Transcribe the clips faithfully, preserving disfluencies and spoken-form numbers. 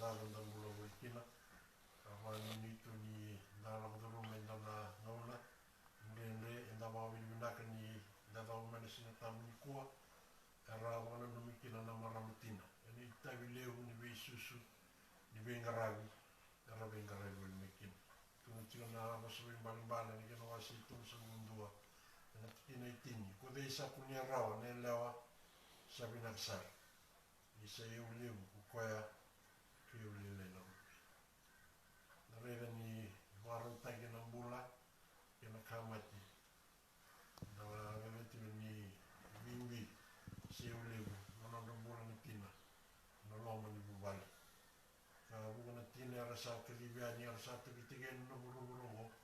Sa da bula voli kina. Ka vakanuinui tu ni da lako curuma e dua na gauna dredre, eda vakavinavinaka ni da cava mai na Siga Tabu nikua. Era vakananumi kina na marama tina ena itavi levu ni veisusu, ni veiqaravi era veiqaravi voli mai kina. Tukuna tiko na Vosa Vakaibalebale ena kena wase e tolusagavulu ka dua, ena tikina e tini: Ko cei sa kunea rawa na yalewa sa vinaka sara? Ni sa iyau levu ko koya, ke iyau lailai na rupi. Na raica ni vakarautaki na bula kei na ka mate. Na raica tiko ni bibi se iyau levu na nodra bula na tina ena loma ni vuvale. Ka vuqa na tina era sa kacivi yani, era sa takitaki yani na vuravura oqo.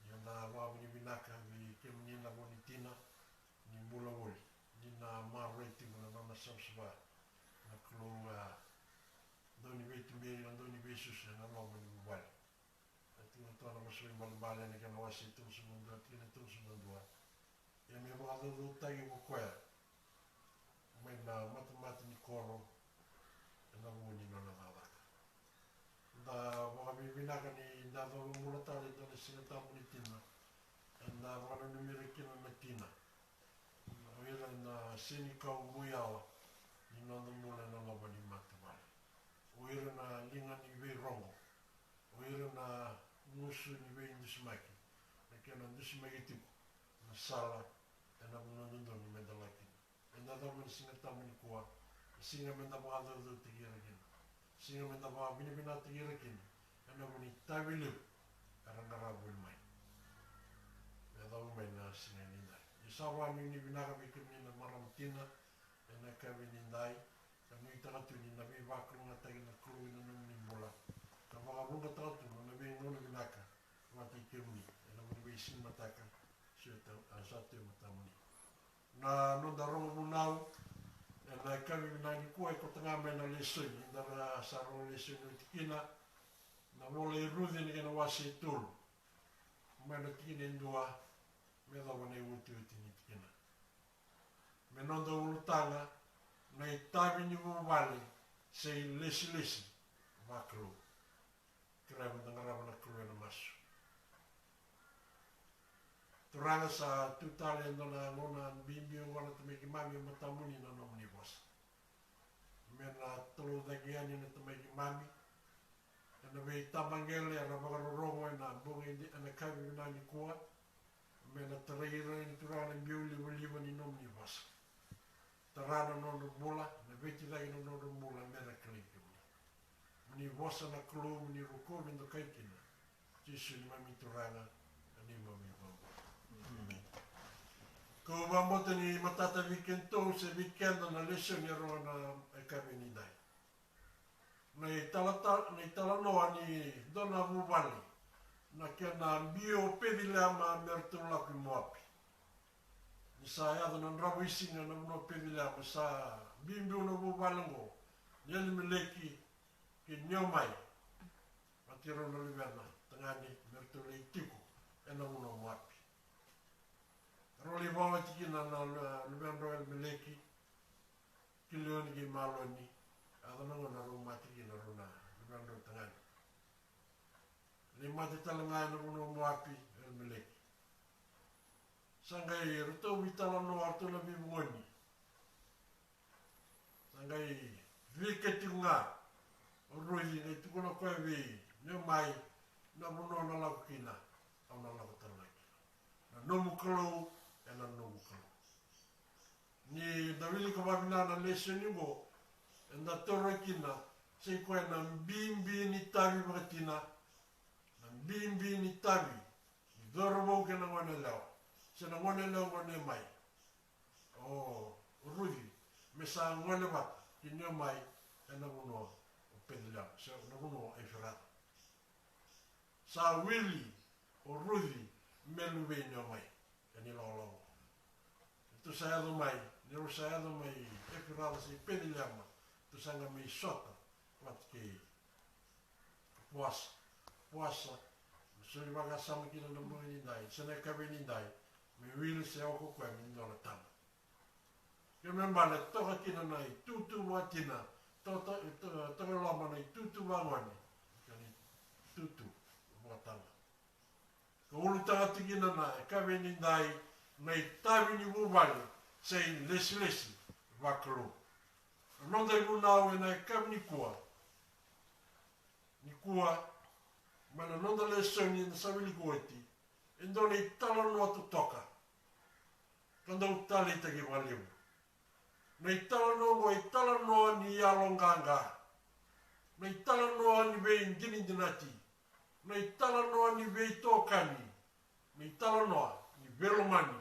Ia da vakavinavinaka vei kemuni na vo ni tina, ni bula voli, ni na maroroi tiko na nona savasava na Kalou, a dau ni veituberi, na dau ni veisusu ena loma ni vuvale. Na tikina toka na Vosa Vakaibalebale ena kena wase e tolusagavulu ka dua, tikina e tolusagavulu ka dua: Ia me vakacaucautaki ko koya mai na matamata ni koro ena vuku ni nona cakacaka. Da vakavinavinaka ni da cava bula tale e dua na Siga Tabu ni tina, eda vakananumi ira kina na tina, o ira na senikau vou yawa ni noda bula ena loma ni matavuvale. O ira na liga ni veirogo, o ira na gusu ni veidusimaki, na kena dusimaki tiko na sala ena vanua dodonu meda lako kina. Eda cava mai na Siga Tabu nikua, na siga meda vakacaucautaki ira kina, siga meda vakavinavinakataki ira kina ena vuku ni itavi levu era qarava voli mai. Me cava mai na siga nidai. Ni sa vakanuinui vinaka vei kemuni na marama tina ena yakavi nidai, ka nuitaka tu ni na veivakalougatataki na Kalou ena nomuni bula, ka vakavuqataka tu na veigauna vinaka vata kei kemuni ena vuku ni veisiga mataka sa tu e matamuni. Na noda rogo vunau ena yakavi vinaka nikua e koto ga mai na lesoni, da sa rogo lesoni oti kina, na ivola i Ruci ena kena wase e tolu, mai na tikina e dua me yacova na iotioti ni tikina. Me noda ulutaga: Na itavi ni vuvale se ilesilesi vakalou. Kerea meda qarava na Kalou ena masu. Turaga, sa tu tale e dua na gauna bibi oqo na tamai keimami e matamuni na nomuni vosa. Me na talaucaki yani na tamai keimami ena veitabaqele era vakarorogo ena bogi, ena yakavi vinaka nikua. Me na tarai ira yani, Turaga, na biau livaliva ni nomuni vosa. Tara na nodra bula, na veitacini na nodra bula, me ra kilai kemuni. Mo ni vosa na Kalou, mo ni rokovi, dokai kina. Jisu neimami Turaga, na neimami iVakabula. Amen. Kau vakabauta ni matata vei kedatou se vei keda na lesoni e rogo ena yakavi nidai. Na italata-, na italanoa ni dua na vuvale, na kena bi o Peceliema me ratou lako i Moapi. Ni sa yaco na dravuisiga ena vanua o Peceliema, sa biubiu na vuvale oqo nei Elimeleki kei Neomai, vata kei rau na luvena tagane, me ratou lai tiko ena vanua o Moapi. Rau lai vakawati kina na lu-, luvedrau o Elimeleki, Kilioni kei Maloni. Yaco na gauna rau mate kina rau na luvedrau tagane. Lai mate tale ga ena vanua o Moapi o Elimeleki. Sa qai ratou veitalanoa, ratou na veivugoni. Sa qai vika tiko ga o Ruci, qai tukuna o koya vei Neomai: Na vanua o na lako kina, au na lako tale ga kina. Na nomu Kalou ena noqu Kalou. Ni da wilika vakavinaka na lesoni oqo, eda taura kina sa i koya na bibi ni itavi vakatina, na bibi ni itavi ni cauravou kei na goneyalewa, se na goneyalewa o Neomai, o Ruci, me sa gole vata kei Neomai ena vanua o Peceliema, se na vanua o Efirata. Sa wili o Ruci me luvei Neomai ena ilakolako. Ratou sa yaco mai, ni rau sa yaco mai Efirata se Peceliema, ratou sa qai mai sota vata kei Poasa. Poasa, me soli vakasama kina na bogi nidai se na yakavi nidai, me wili se oka o koya me dua na tama. Kena ibalebale, toka kina na itutu vakatina, to, to, to, toka e loma na itutu vagone, na itutu vakataga. Ka ulutaga tiko kina na yakavi edaidai na itavi ni vuvale se ilesilesi vakalou. Na noda ivunau ena yakavi nikua, nikua, mai na noda lesoni eda sa wilika oti, e dua na italanoa totoka ka dau taleitaki vakalevu. Na italanoa oqo, italanoa ni yalo qaqa, na italanoa ni veidinadinati, na italanoa ni veitokani, na italanoa ni veilomani.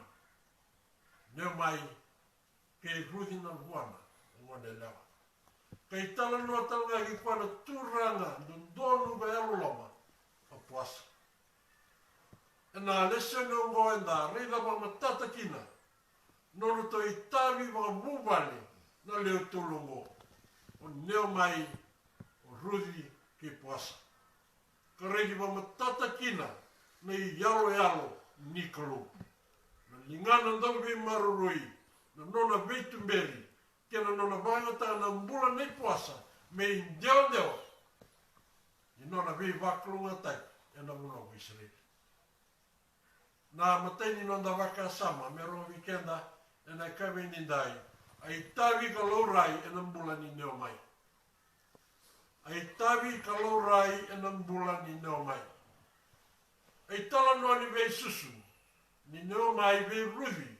Neomai kei Ruci na vuana, na gone yalewa. Ka italanoa tale ga kei koya na turaga dodonu ka yalololoma, o Poasa. Ena lesoni oqo eda raica vakamatata kina nodratou itavi vakavuvale na lewe tolu oqo, o Neomai, o Ruci kei Poasa. Ka raici vakamatata kina na iyaloyalo ni Kalou, na ligana dauveimaroroi, na nona veituberi, kei na nona vakayagataka na bula nei Poasa me idewadewa ni nona veivakalougatataki ena vanua ko Isireli. Na imatai ni noda vakasama me rogo vei keda ena yakavi edaidai, a itavi ka laurai ena bula ni Neomai. A itavi ka laurai ena bula ni Neomai. A italanoa ni veisusu ni Neomai vei Ruci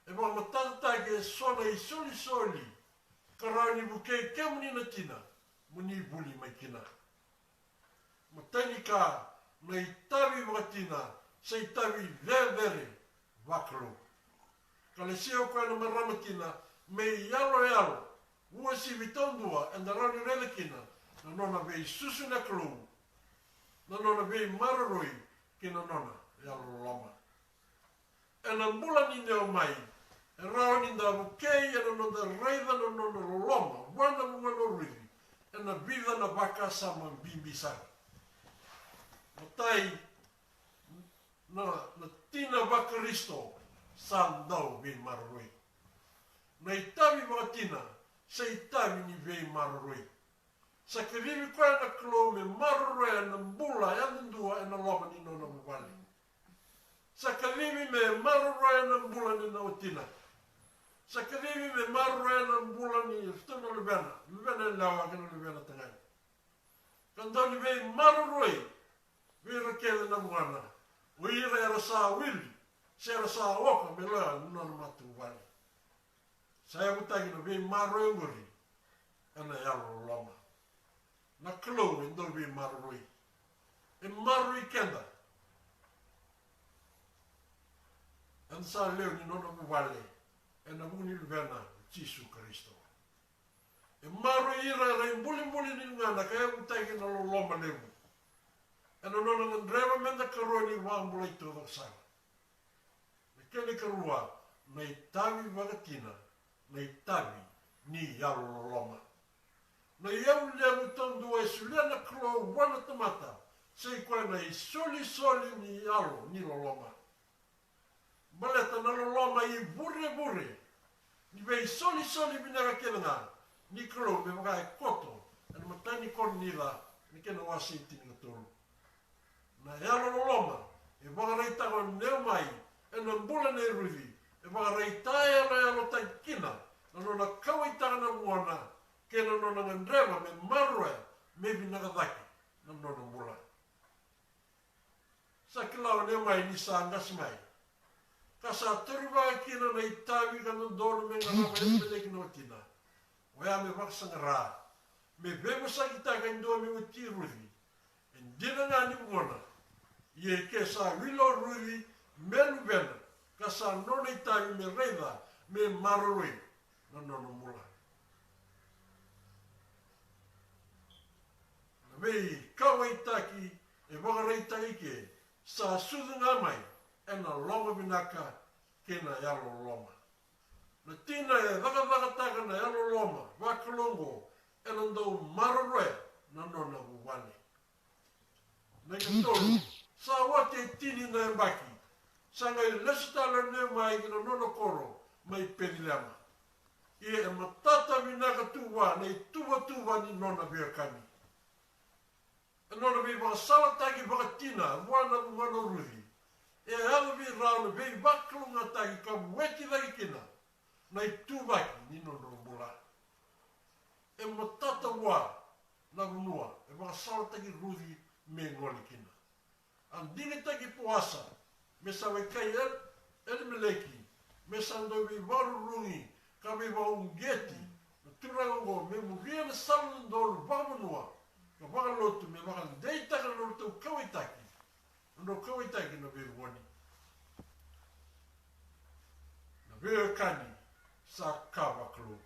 e vakamatatataki eso na isolisoli ka rawa ni vukei kemuni na tina mo ni vuli mai kina. Matai ni ka, na itavi vakatina se itavi cecere vakalou. Ka lesia o koya na marama tina me iyaloyalo uasivi taudua eda rawa ni raica kina na nona veisusu na Kalou, na nona veimaroroi kei na nona yalololoma. Ena bula ni Neomai, e rawa ni da vukei ena noda raica na nona loloma vua na vugana o Ruci ena vica na vakasama bibi sara. Matai, na, na tina vaKarisito sa dau veimaroroi. Na itavi vakatina sa itavi ni veimaroroi. Sa kacivi koya na Kalou me maroroya na bula yadudua ena loma ni nona vuvale. Sa kacivi me maroroya na bula ni na watina. Sa kacivi me maroroya na bula ni ratou na luvena, luvena yalewa kei na luvena tagane. Ka dau ni veimaroroi vei ira kece na vugana, o ira era sa wili se era sa oka me loya na nona matavuvale. Sa yavutaki na veimaroroi oqori ena yalololoma. Na Kalou e dau veimaroroi. E maroroi keda. Eda sa lewe ni nona vuvale ena vuku ni luvena o Jisu Karisito. E maroroi ira era ibulibuli ni ligana ka yavutaki na loloma levu ena nona gadreva meda karua ni vakabulai taucoko sara. Na kena ikarua, na itavi vakatina, na itavi ni yalololoma. Na iyau levu taudua e solia na Kalou vua na tamata, sa i koya na isolisoli ni yalo ni loloma. Baleta na loloma ivurevure ni veisolisoli vinaka kece ga ni Kalou, me vaka e koto ena imatai ni Korinica, na kena wase e tinikatolu. Na yalololoma e vakaraitaka o Neomai ena bula nei Ruci, e vakaraitaka yaloyalotaki kina na nona kauwaitaka na vugona kei na nona gadreva me maroroya me vinaka cake na nona bula. Sa kila o Neomai ni sa qase mai ka sa taurivaka kina na itavi ka dodonu me qarava Elimeleki na watina, oya me vakasaqara, me veivosakitaka e dua me wati Ruci. E dina ga ni vugona, ia e ke sa wili o Ruci me luvena, ka sa nona itavi me raica me maroroi na nona bula. Na veikauwaitaki e vakaraitaki ke sa sucu ga mai ena loma vinaka kei na yalololoma. Na tina e cakacakataka na yalololoma vakalou oqo ena dau maroroya na nona vuvale. Na ikatolu, sa oti e tini na yabaki, sa qai lesu tale o Neomai ki na nona koro mai Peceliema. Ia e matata vinaka tu vua na ituvatuva ni nona veiwekani. E nona veivakasalataki vakatina vua na vugana o Ruci e yaco vei rau na veivakalougatataki ka vueti cake kina na ituvaki ni nodra bula. E matata vua na vanua e vakasalataki Ruci me gole kina. A digitaki Poasa me sa wekai El-, Elimeleki, me sa dau veivarurugi ka veivakauqeti na turaga oqo me muria na sala dodonu vakavanua ka vakalotu me vakadeitaka na nodratou kauwaitaki, na nodratou kauwaitaki na veivugoni. Na veiwekani sa ka vakalou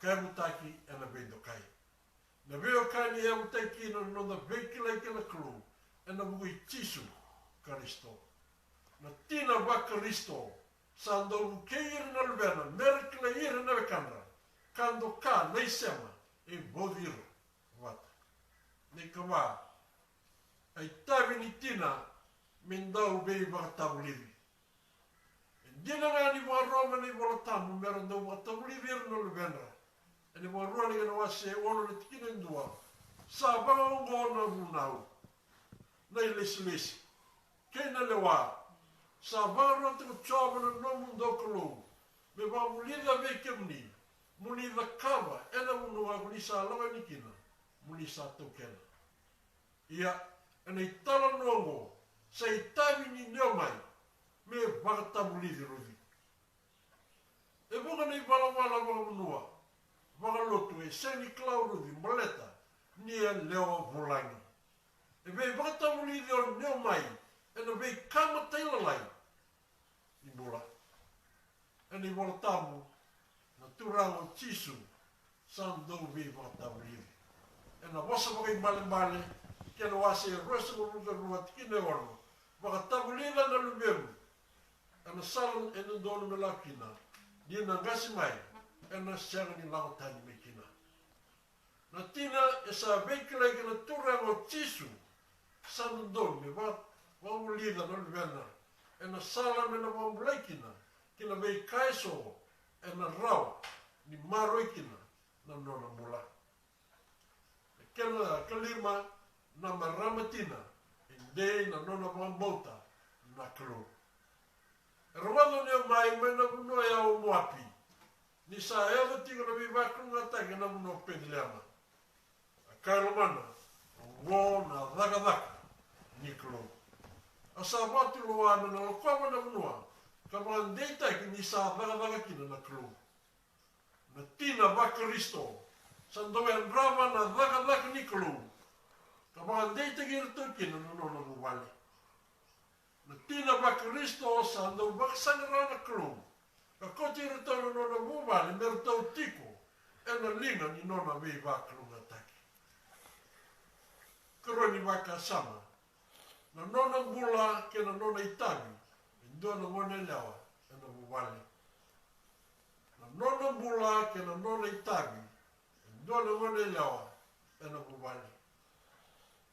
ka yavutaki ena veidokai. Na veiwekani e yavutaki kina na noda veikilai kei na Kalou ena vuku i Jisu Karisito. Na tina vaKarisito sa dau vukei ira na luvena mera kilai ira na wekadra ka doka na isema e vauci ira vata. Na ikava, a itavi ni tina me dau veivakatavulici. E dina ga ni vakaroma na iVola Tabu mera dau vakatavulici ira na luvedra. Ena Vakarua na kena wase e ono na tikina e dua, sa vakaoqo na vunau, na ilesilesi kei na lewa. Sa vakarota ko Jiova na nomudou Kalou me vakavulica vei kemuni, mo ni cakava ena vanua ko ni sa lako yani kina, mo ni sa taukena. Ia, ena italanoa oqo, sa itavi ni Neomai me vakatavulici Ruci. E vuqa na ivalavala vakavanua, vakalotu e sega ni kila o Ruci baleta ni a lewa vulagi. E veivakatavulici o Neomai ena veika matailalai ni bula. Ena iVola Tabu, na Turaga o Jisu sa dau veivakatavulici. Ena Vosa Vakaibalebale, kena wase e ruasagavulu ka rua, tikina e ono, vakatavulica na luvemu ena sala e dodonu me lako kina, ni na qasi mai, ena sega ni lako tani mai kina. Na tina e sa veikilai kei na Turaga o Jisu sa dodonu me va-, vakavulica na luvena ena sala me na vakabulai kina ki na veika eso ena rawa ni maroroi kina na nona bula. Na kena ikalima, na marama tina e dei na nona vakabauta na Kalou. E rogoca o Neomai mai na vanua ya o Moapi ni sa yaco tiko na veivakalougatataki ena vanua o Peceliema. A kaya e lomana, oqo na cakacaka ni Kalou. A sa vakatulewa me na lakova na vanua ka vakadeitaki ni sa cakacaka kina na Kalou. Na tina vaKarisito sa dau yadrava na cakacaka ni Kalou ka vakadeitaki iratou kina na nona vuvale. Na tina vaKarisito sa dau vakasaqara na Kalou ka kauti iratou na nona vuvale me ratou tiko ena liga ni nona veivakalougatataki. Karua ni vakasama, na nona bula kei na nona itavi e dua na goneyalewa ena vuvale. Na nona bula kei na nona itavi e dua na goneyalewa ena vuvale.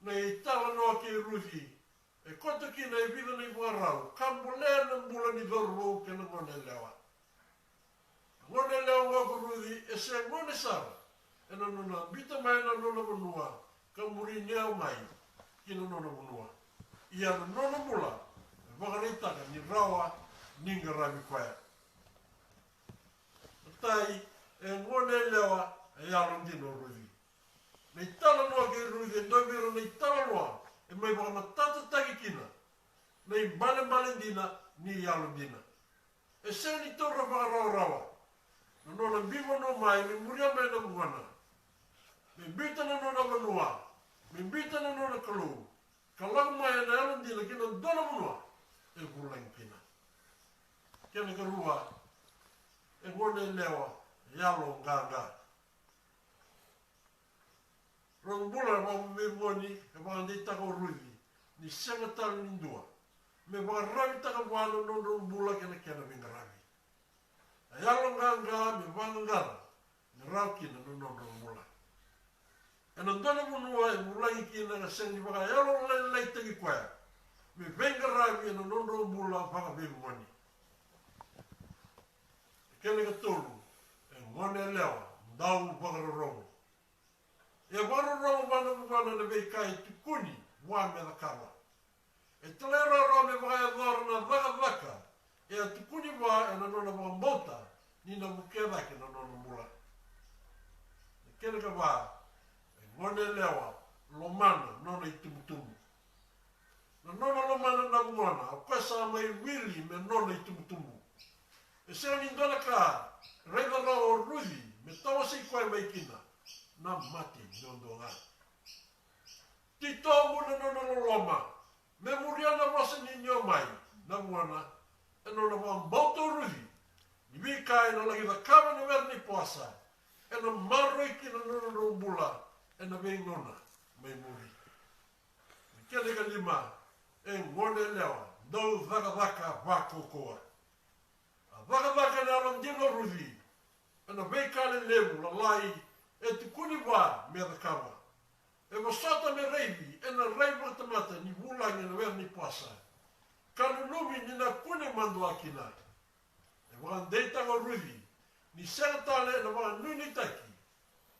Na italanoa kei Ruci e koto kina e vica na ivakarau ka bolea na bula ni cauravou kei na goneyalewa. Na goneyalewa oqo ko Ruci e se gone sara ena nona biuta mai na nona vanua ka muri Neomai ki na nona vanua. Ia na nona bula e vakaraitaka ni rawa ni qaravi koya. Matai, e goneyalewa e yalodina o Ruci. Na italanoa kei Ruci e dua vei ira na italanoa e mai vakamatatataki kina na ibalebale dina ni yalodina. E sega ni taura vakarawarawa na nona biu vanua mai me muria mai na vugona, me biuta na nona vanua, me biuta na nona Kalou, ka lako mai ena yalodina ki na dua na vanua e vulagi kina. Kena ikarua, e goneyalewa e yaloqaqa. Rau bula vakaveimoni ka vakadeitaka o Ruci ni sega tale ni dua me vakararavitaka vua na nodrau bula kei na kena veiqaravi. A yaloqaqa me vaqaqara me rawa kina na nodrau bula. Ena dua na vanua e vulagi kina ka sega ni vakayalolailaitaki koya me veiqaravi ena nodrau bula vakaveimoni. Kena ikatolu, e Gone yalewa, dau vakarorogo. E vakarorogo vua na vuvale na veika e tukuni vua me cakava. E talairawarawa me vakayacora na cakacaka e a tukuni vua ena nona vakabauta ni na vukea cake na nona bula. Na kena ikava, e gone yalewa, lomana nona itubutubu. Na nona lomana na vugona, o koya sa mai wili me nona itubutubu. E sega ni dua na ka e raica rawa o Ruci me tawasei koya mai kina, na mate duadua ga. Titobu na nona loloma me muria na vosa ni Neomai na vugona. E nona vakabauta o Ruci ni veika ena laki cakava na were ni Poasa ena maroroi kina na nodrau bula ena veigauna mai muri. Na kena ikalima, e gone yalewa, dau cakacaka vakaukauwa. A cakacaka ena yalodina o Ruci ena veika lelevu lalai e tukuni vua me cakava. E vosota me raici ena rai vakatamata ni vulagi ena were ni Poasa, ka nanumi ni na kune madua kina. E vakadeitaka o Ruci ni sega tale ena vakanuinuitaki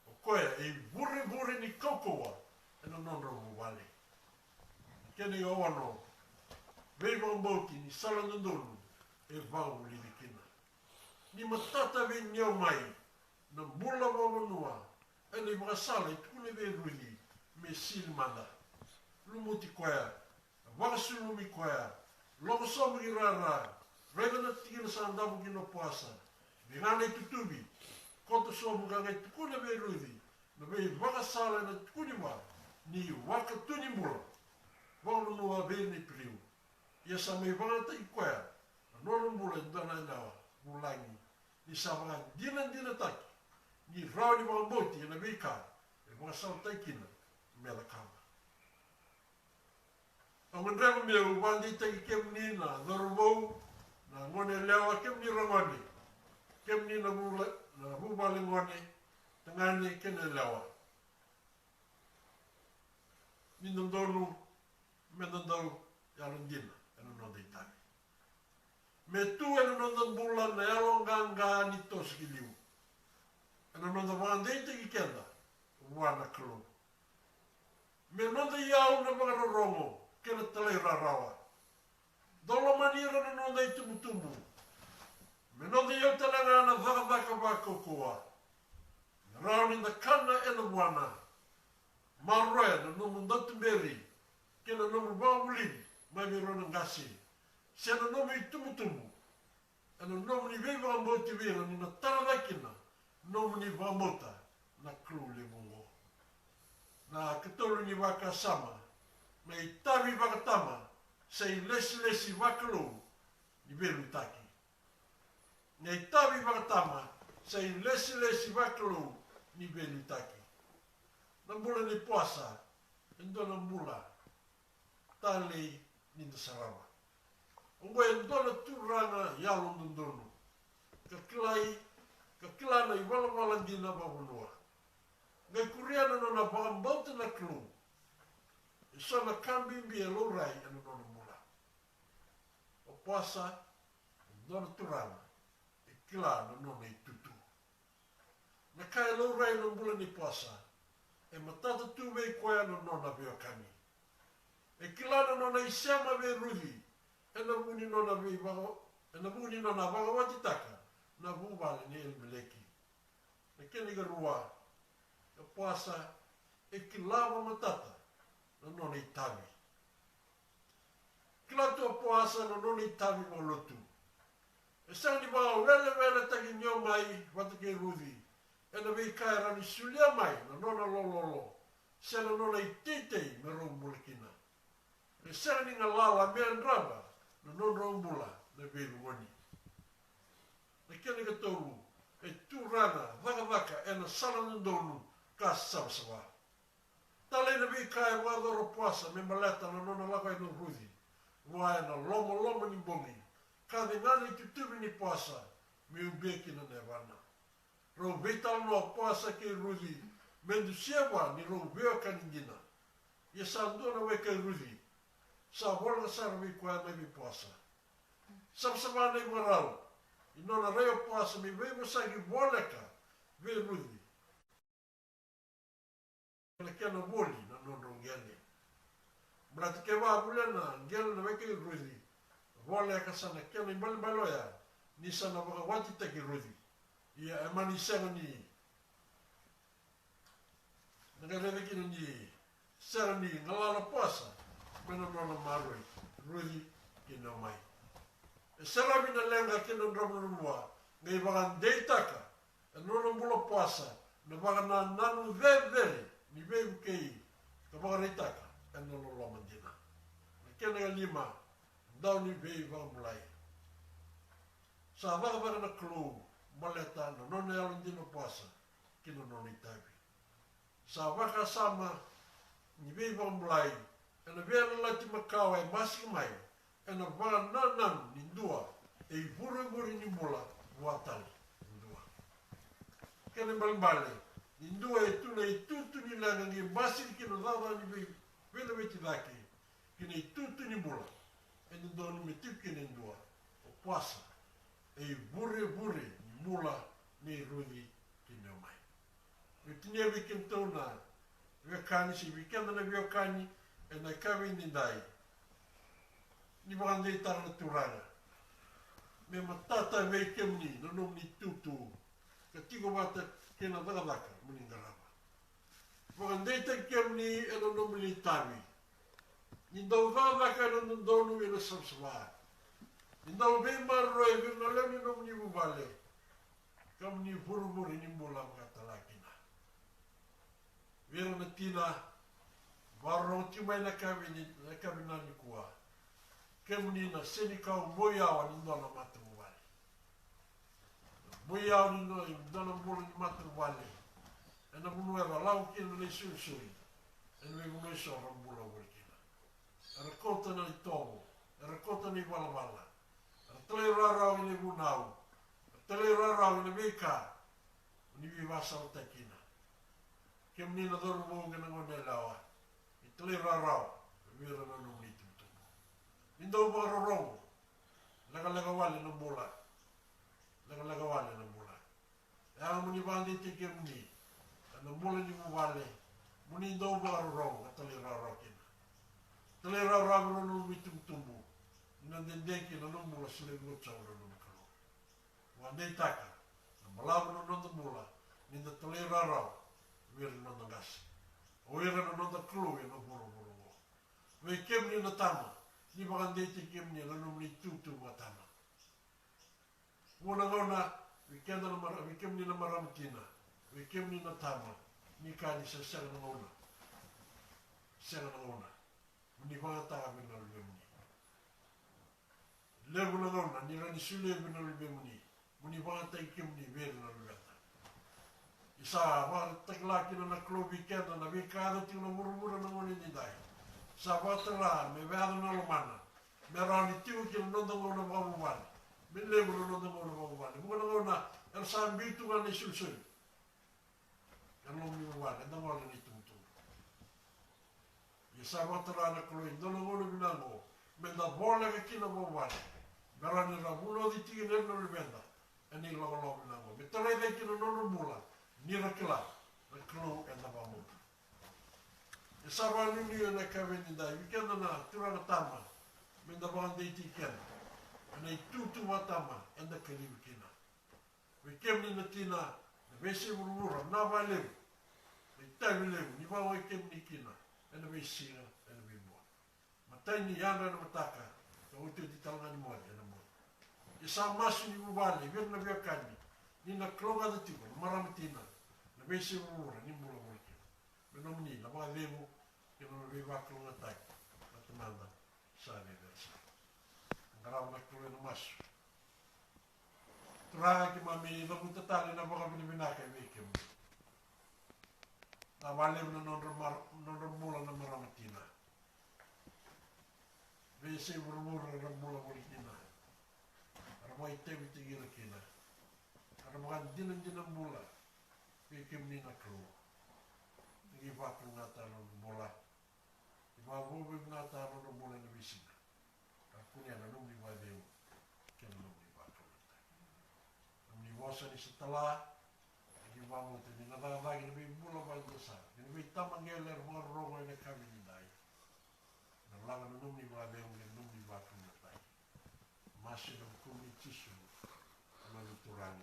o koya e ivurevure ni kaukauwa ena nodrau vuvale. Na kena iono, veivakabauti ni sala dodonu e vakavulici kina. Ni matata vei Neomai na bula vakavanua ena ivakasala e tukuna vei Ruci me sili mada. Lumuti koya, vakasulumi koya, lako sobu ki rara, raica na tikina sa davo kina o Poasa, vei ga na itutuvi, koto sobu ka qai tukuna vei Ruci na veivakasala ena tukuni vua ni waka tu ni bula vakavanua vei ira na Iperiu. Ia sa mai vakayagataki koya na nona bula e dua na yalewa vulagi, ni sa vakadinadinataki ni rawa ni vakabauti ena veika e vakasalataki kina me cakava. Au gadreva meu vakadeitaki kemuni na cauravou, na gone yalewa, kemuni ragone, kemuni na vula, na vuvale gone, tagane kei na yalewa. Ni dodonu meda dau yalodina ena noda itavi. Me tu ena noda bula na yaloqaqa ni toso ki liu ena noda vakadeitaki keda vua na Kalou. Me noda iyau na vakarorogo kei na talairawarawa. Dau lomani ira na noda itubutubu. Me noda iyau tale ga na cakacaka vakaukauwa. Na rawa ni da kana ena vuana. Maroroya na nomu dautuberi kei na nomu vakavulici mai vei rau na qase, se na nomu itubutubu. Ena nomuni veivakabauti vei ira ni na tara cake kina nomuni vakabauta na Kalou levu oqo. Na ikatolu ni vakasama, na itavi vakatama sa ilesilesi vakalou ni veiliutaki. Na itavi vakatama sa ilesilesi vakalou ni veiliutaki. Na bula ni Poasa e dua na bula talei ni da sarava. Oqo e dua na turaga yalododonu, ka kilai, ka kila na ivalavala dina vakavanua. Qai kuria na nona vakabauta na Kalou. E so na ka bibi e laurai ena nona bula. O Poasa e dua na turaga e kila na nona itutu. Na ka e laurai ena bula ni Poasa, e matata tu vei koya na nona veiwekani. E kila na nona isema vei Ruci ena vuku ni nona veivaka, ena vuku ni nona vakawatitaka na vuvale nei Elimeleki. Na kena ikarua, o Poasa e kila vakamatata na nona itavi. Kila tu o Poasa na nona itavi vakalotu. E sega ni vakaweleweletaki Neomai vata kei Ruci ena veika e rawa ni solia mai na nona lololo se na nona iteitei me rau bula kina. E sega ni galala me yadrava na nodrau bula na veivugoni. Na kena ikatolu, e turaga cakacaka ena sala dodonu ka savasava. Talei na veika e vakayacora o Poasa me baleta na nona lako yani o Ruci vua ena lomaloma ni bogi, ka cega na itutuvi ni Poasa me ubia kina na yavana. Rau veitalanoa o Poasa kei Ruci me dusia vua ni rau veiwekani dina. Ia sa dua na weka i Ruci, sa voleka sara vei koya mai vei Poasa. Savasava na ivakarau ni nona rai o Poasa me veivosaki voleka vei Ruci. Na kena voli na nodrau qele. Baleta kevaka a volia na qele na weka i Ruci, voleka sa na kena ibalebale oya ni sa na vakawatitaki Ruci. Ia e mani sega ni, na qai raica kina ni sega ni galala Poasa mai na nona maroroi Ruci kei Neomai. E seravi na leqa kei na dravudravua, qai vakadeitaka e nona bula Poasa na vakanananu cecere ni veivukei ka vakaraitaka ena loloma dina. Na kena ikalima, dau ni veivakabulai. Sa cakacaka na Kalou baleta na nona yalodina Poasa kei na nona itavi. Sa vakasama ni veivakabulai ena veiyalayalati makawa e basika mai ena vakanananu ni dua e ivurevure ni bula vua tale e dua. Kena ibalebale ni dua e tu na itutu ni leqa qai basika kina na cakacaka ni vei, veilaveti cake kei na itutu ni bula e dodonu me tiko kina e dua. O Poasa e ivurevure ni bula nei Ruci kei Neomai. Me tinia vei kedatou na veiwekani se vei keda na veiwekani ena yakavi edaidai, ni vakadeitaka na Turaga me matata vei kemuni na nomuni itutu ka tiko vata kei na cakacaka mo ni qarava. Vakadeitaki kemuni ena nomuni itavi. Ni dau cakacaka ena dodonu ena savasava. Ni dau veimaroroi vei ira na lewe ni nomuni vuvale. Ka mo ni vurevure ni bula vakatala kina. Vei ira na tina vakarorogo tiko mai na yakavi ni, na yakavi nikua. Kemuni na senikau boi yawa ni dua na matavuvale. Boi yawa ni dua, dua na bula ni matavuvale. Ena vanua era lako kina na isolisoli. Ena veivanua eso era bula voli kina. Era kauta na itovo, era kauta na ivalavala. Era talairawarawa ina ivunau. Era talairawarawa ina veika mo ni veivakasalataki kina. Kemuni na cauravou kei na goneyalewa, ni talairawarawa vei ira na nomuni itubutubu. Ni dau vakarorogo, lekaleka wale na bula. Lekaleka wale na bula. E yaga mo ni vakadeitaki kemuni ena bula ni vuvale, mo ni dau vakarorogo ka talairawarawa kina. Talairawarawa vei ira na nomuni itubutubu, ni na dede kina na nomu bula, solia vei ira na nomu Kalou. Vakadeitaka na balavu na noda bula ni da talairawarawa vei ira na noda qase, o ira na noda Kalou ena vuravura oqo. Vei kemuni na tama, ni vakadeitaki kemuni ena nomuni itutu vakatama. Vuqa na gauna vei keda na mara-, vei kemuni na marama tina, vei kemuni na tama, ni kaya ni sa sega na gauna. Sega na gauna mo ni vakayagataka vei ira na luvemuni. Levu na gauna ni rawa ni solia vei ira na luvemuni mo ni vakayagataki kemuni vei ira na luveda. Ni sa vakatakila kina na Kalou vei keda na veika e yaco tiko ena vuravura ena gauna edaidai. Sa vakatara me vakayaco na lomana me rawa ni tiko kina na noda gauna vakavuvale. Me levu na noda gauna vakavuvale. Vuqa na gauna era sa biu tu ga na isolisoli ena loma ni vuvale, eda gole ena itubutubu. Ia sa vakatara na Kalou e dua na gauna vinaka oqo me da voleka kina vakavuvale, me rawa ni ra vunauci tiko kina na luveda ena ilakolako vinaka oqo, me tarai cake kina na nodra bula, ni ra kila na Kalou eda vakabauta. E sa vakanuinui ena yakavi edaidai vei keda na turaga tama, me da vakadeitaki keda ena itutu vakatama eda kacivi kina. Vei kemuni na tina, na veiyasai vuravura, na vakalevu na itavi levu ni vakaogai kemuni kina ena veisiga, ena veibogi. Matai ni yadra ena mataka, ka otioti tale ga ni moce ena bogi. Ia sa masu ni vuvale vei ira na veiwekani, ni na kalougata tiko na marama tina na veiyasai vuravura ni bula voli kina. Me nomuni na vakacegu kei na nona veivakalougatataki na Tamada sa cecere sara. Qarava na Kalou ena masu. Turaga, keimami cavuta tale na vakavinavinaka vei kemuni. Na vakalevu na nodra mar-, nodra bula na marama tina. Veiyasai vuravura era bula voli kina. Era vakaitavitaki ira kina. Era vakadinadina bula vei kemuni na Kalou. Ni qai vakalougatataka na nodra bula. Ni vakavinavinakataka na nodra bula ena veisiga. Ka kunea na nomuni vakacegu kei na nomuni vakalougatataki. Nomuni vosa ni sa tala, ni Vakamatei ni na cakacaka kei na veibula vakadua sara kei na veitamaqele era vakarorogo ena yakavi nidai. Na laga na nomuni vakacegu kei na nomuni vakavinakataki. Masu ena vukumuni Jisu, na noda Turaga